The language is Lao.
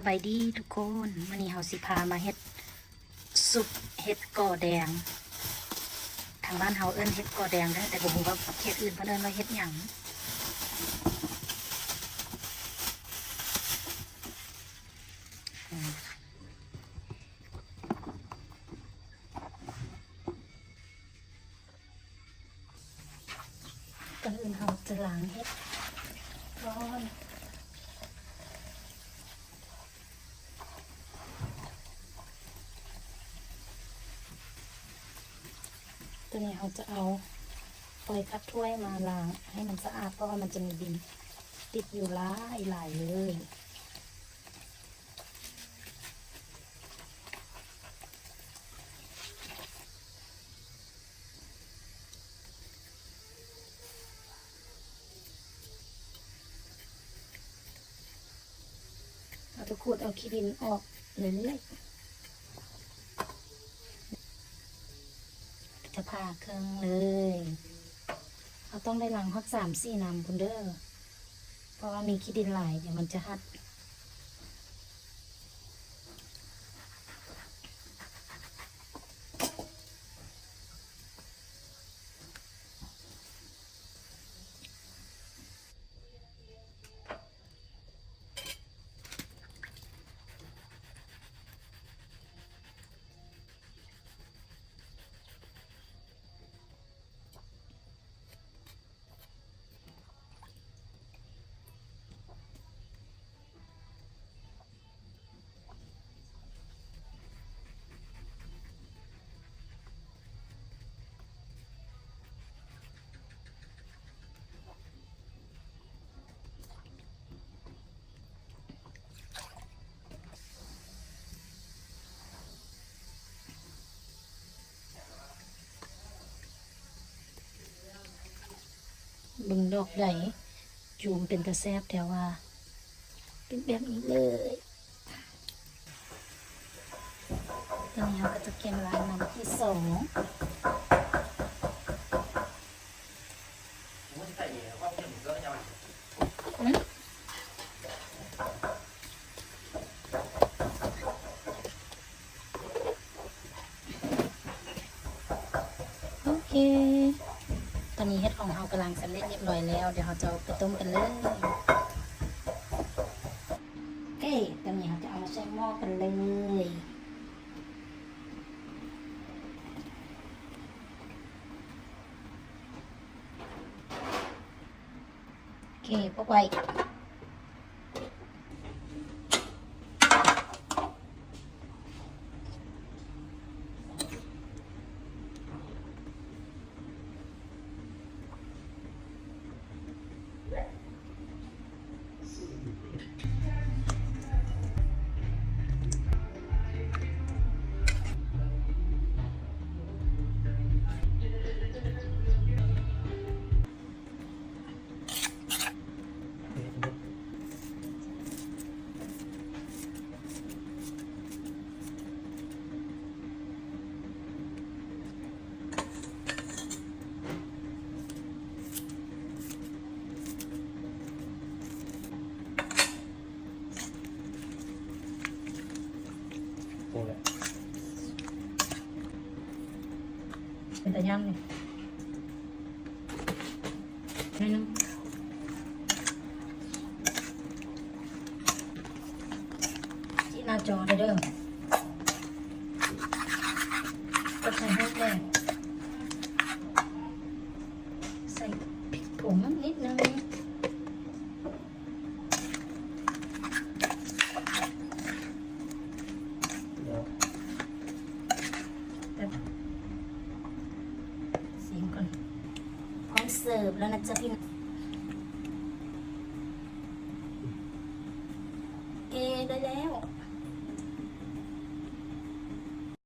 ສະບາຍດີທຸກຄົນ, ມື້ນີ້ເຮົາຊິພາມາເຮັດຊຸບເຫັດກໍແດງ. ທາງບ້ານເຮົາເອີ້ນເຫັດກໍແດງເດີ, ແຕ່ບໍ່ຮູ້ວ່າເຂດອື່ນເພິ່ນເອີ້ນວ່າເຫັດຫຍັງ. ກ່ອນອື່ນເຮົາຈະລ້າງເຫັດກ່ອນ. ຕອນນີ້ເຮົາຈະເອົາຟອຍລ໌ຄັບຖ້ວຍມາລ້າງໃຫ້ມັນສະອາດ, ເພາະວ່າມັນຈະມີດິນຕິດຢູ່ຫຼາຍໆເລີຍ. ເຮົາຈະຂູດເອົາຂີ້ດິນອອກເລື້ອຍໆ, ຈະຜ່າເຄິ່ງເລີຍ. ເຮົາຕ້ອງໄດ້ລ້າງຮອດສາມສີ່ນ້ຳພຸ້ນເດີ, ເພາະວ່າມີຂີ້ດິນຫຼາຍ ດຽວມັນຈະຫັດ. ເບິ່ງດອກໃດ ຈູມເປັນຕາແຊບແທ້ວ່າ ເປັນແບບນີ້ເລີຍ. ຕອນນີ້ເຮົາກໍຈະແກງລ້າງນ້ຳທີສອງ. ໂອເຄ ຕອນນີ້ເຫັດຂອງເຮົາກໍລ້າງສຳເລັດຮຽບຮ້ອຍແລ້ວ, ດຽວເຮົາຈະເອົາໄປຕົ້ມກັນເລີຍ. ໂອເຄ ຕອນນີ້ເຮົາຈະເອົາມາໃສ່ໝໍ້ກັນເລີຍ. ໂອເຄ ປົກໄວ້. ເປັນຕາຢ້ານນີ້. ໜ້ອຍໜຶ່ງ ທີ່ໜ້າຈໍເດີ ເດີ ກົດໃຫ້ແຫ້ງແດ່ ໃສ່ພິກຜົງນິດໜຶ່ງ. ຊີມກ່ອນ ພ້ອມເສີບແລ້ວນະຈ໊ະພີ່ນ້ອງ. ເອ ໄດ້ແລ້ວ.